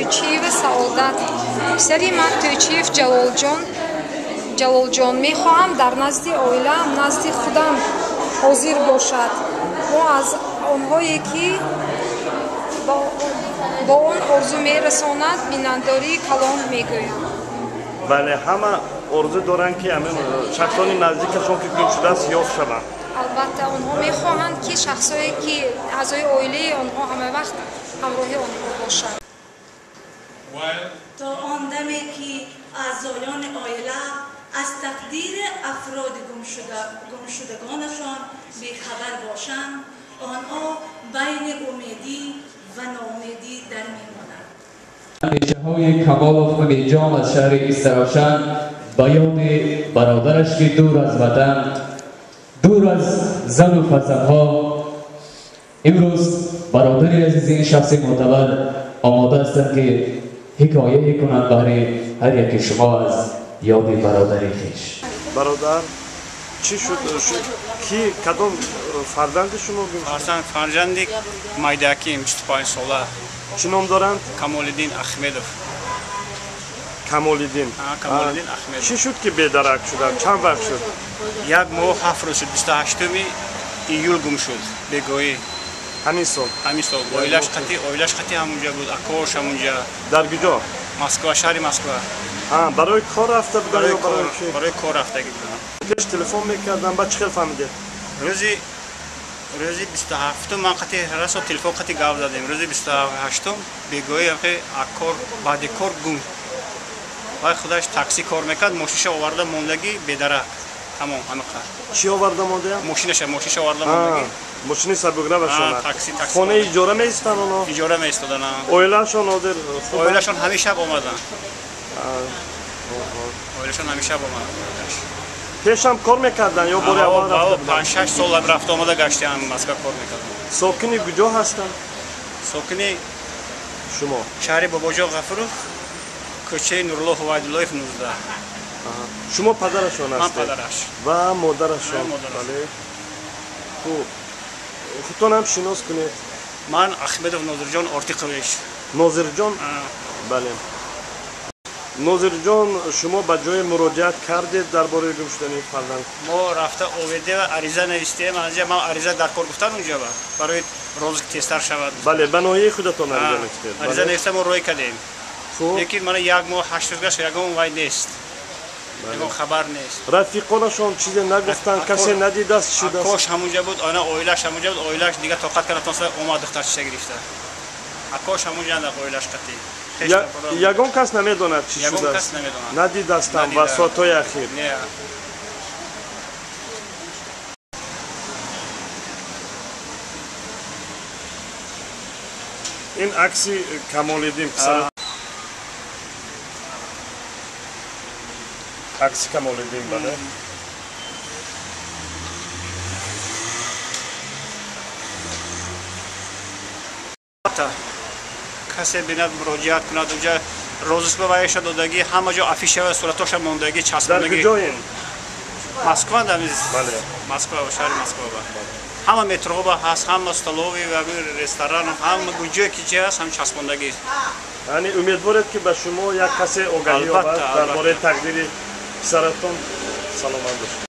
Тӯйчиева Саодат. Писари ман Тӯйчиев Ҷалолҷон. Мехоҳам дар назди оилаам, назди худам ҳозир бошад. Мо аз онҳое ки бо он орзу мерасонад, миннатдории калон мегӯям. Бале, ҳама орзу доранд, ки шахсони наздикашон, ки гум шудааст, ёфт шаванд. Албатта, онҳо мехоҳанд, ки шахсое ки аъзои оилаи онҳо ҳама вақт ҳамроҳи онҳо бошанд. То он даме ки аъзоёни оила аз тақдири афроди гумшудагонашон бехабар бошанд, онҳо байни умедӣ ва ноумедӣ дар мемонанд. Андешаҳои Камолов Умедҷон аз шаҳри Истаравшан ба ёди бародараш, ки дур аз ватан, дур аз зану фарзандҳо, имрӯз бародари азизи ин шахси мӯътабар омода ҳастанд, ки ҳикояе кунанд баҳри ҳар яки шумо аз ёди бародари хеш. Бародар, чӣ шуд? Ки, кадом фарзанди шумо гум шуд? Фарзанди майдаким, 25 сола. Чӣ ном доранд? Камолиддин Ахмедов. Камолиддин. Камолиддин Ахмедов. Чӣ шуд, ки бедарак шуданд? Чанд вақт шуд? Як моҳ 7 рӯз шуд, 28 июл гум шуд, бегоҳӣ. Ҳамин сол? Ҳамин сол. Оилаш қати ҳамунҷа буд, акош ҳамунҷа. Дар куҷо? Москва, шаҳри Москва. Барои кор рафта буданд ё барои чӣ? Барои кор рафтагӣ буданд. Пеш телефон мекардам, баъд чӣ хел фаҳмидед? Рӯзи 27-ум ман қати расо телефон қати гап задем. Рӯзи 28-ум бегоҳӣ кор, баъди кор гум. Вай худаш такси кор мекард, мошинаша оварда мондагӣ, бедарак. Тамом, ҳамин. Чӣ оварда мондаям? Мошинаша оварда мондагӣ. Мошини сабукравашон. Такси, такси. Хонаи иҷора меистанд онҳо? Иҷора меистоданд. Оилаашон ҳозир? Оилаашон ҳамин шаб омаданд. Оилаашон ҳамин шаб омаданд. Пешам кор мекарданд ё бори аввал рафта буданд? 5-6 сол рафта омада гаштиам, Москва кор мекарданд. Сокини куҷо ҳастанд? Сокини шумо? Шаҳри Бобоҷон Ғафуров, кӯчаи Нурулло Ҳувайдуллоев, 19. Шумо падарашон Ман ҳастед? Падараш. Ва модарашон? Бале. Хуб, худтонам шинос кунед. Ман Ахмедов Нозирҷон Ортиқович. Нозирҷон, бале. Нозирҷон, шумо ба ҷое муроҷиат кардед дар бораи гум шудани фарзанд? Мо рафта ОВД ва ариза навистем. Анҷа ман ариза дар кор гуфтан унҷа барои розыск тезтар шавад. Бале, ба ноҳияи худатон ариза навистед? Ариза нависта, мо рӯй кардем, лекин мана як моҳ 8 рӯз гашт, ягон вай нест, ягон хабар нест. Рафиқонашон чизе нагуфтанд? Касе надидааст, чӣ шудааст? Акош ҳамунҷа буд, ана оилаш ҳамунҷа буд. Оилаш дига тоқат карда натонста, омад, духтарчиша гирифта. Акош ҳамунҷа, оилаш қатӣ. Ягон кас намедонад, чӣ шудааст? Надидастам ва соатҳои ахир? Не. Ин акси Камолиддин писар, акси Камолиддин, бале. Касе бинад, муроҷиат кунад. Унҷа розыск ба вайша додагӣ, ҳама ҷо афишава, суратоша мондагӣ, часпондагӣ. Дар куҷоин? Москва, Москва, шаҳри Москва. Ҳама метроба ҳаст, ҳама столовый ва ресторан, ҳама ҷое ки чи ҳаст, ҳам часпондагӣ. Яъне умедворед, ки ба шумо як касе огаҳӣ ёбад дар бораи тақдири писаратон? Саломат бошед.